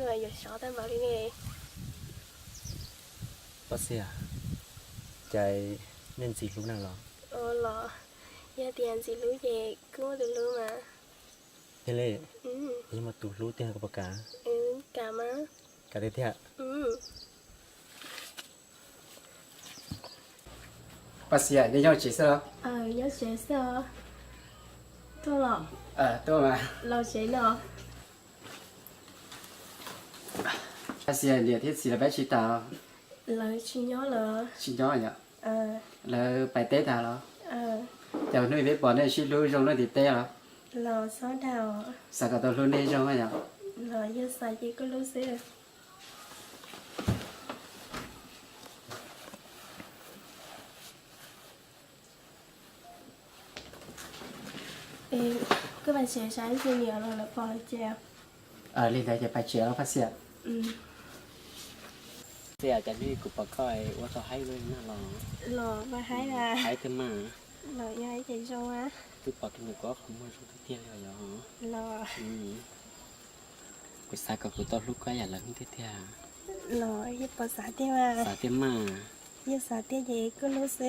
Yuav sov tag npaum li ne. Paj Xiam, cas nej ntxim hlub na los? Los, yog tias ntxim hlub ces kuj muaj tus hlub mas. Yog li, yog muaj tus hlub tiag koj puas kam? Kam mas. Kam tiag tiag. Paj Xiam, nyob tsev xwb los? Nyob tsev xwb os. Tuaj los? Tuaj mas. Los tsev no. Paj Xiam, niam thiab txiv lawv peb tsis tas? Lawv tsis nyob lawm. Tsis nyob yom? Lawv pais teb tas los? Cas hnub peb pom nej sib hlub zoo leej twg teb los? Los txhob dag. Xav kom tau hlub nej zoo yom? Los yog xav ces kuj hlub xwb. Koj pais tsev, saib ib ntsis niam los lawv pom lawm ces. Li ntawd ces pais tsev los Paj Xiam. Xiam, cas hnub kuv pom koj ua tau haib luaj li na los? Los mas haib, haib twg mas? Los yog haib ces zoo. Twb pom kiag ntawm kuv ob qhov muag zoo tiag tiag li os. Los kuv xav kom kuv tau hlub koj ib yam lawv hnub tiag tiag. Los yog pom xav tiag mas. Xav tiag mas. Yog xav tiag ces kuj hlub xwb.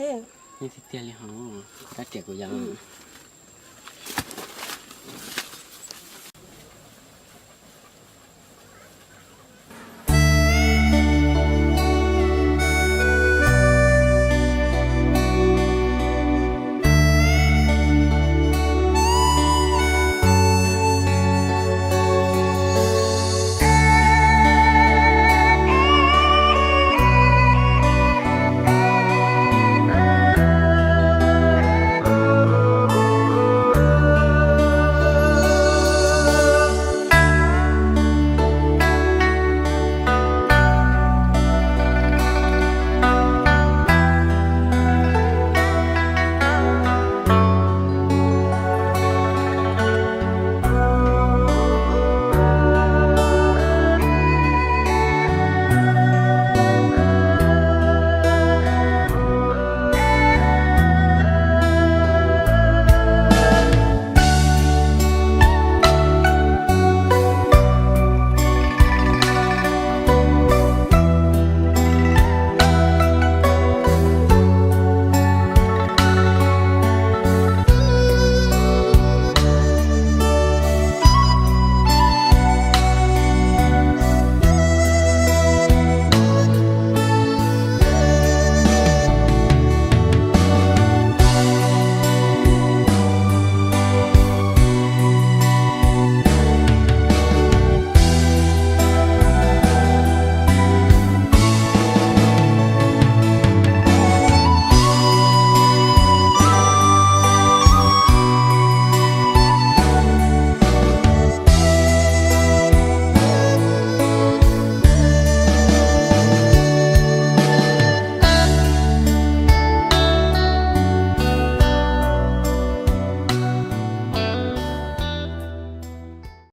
Yeej tiag tiag li hos, kab riam kuv yom.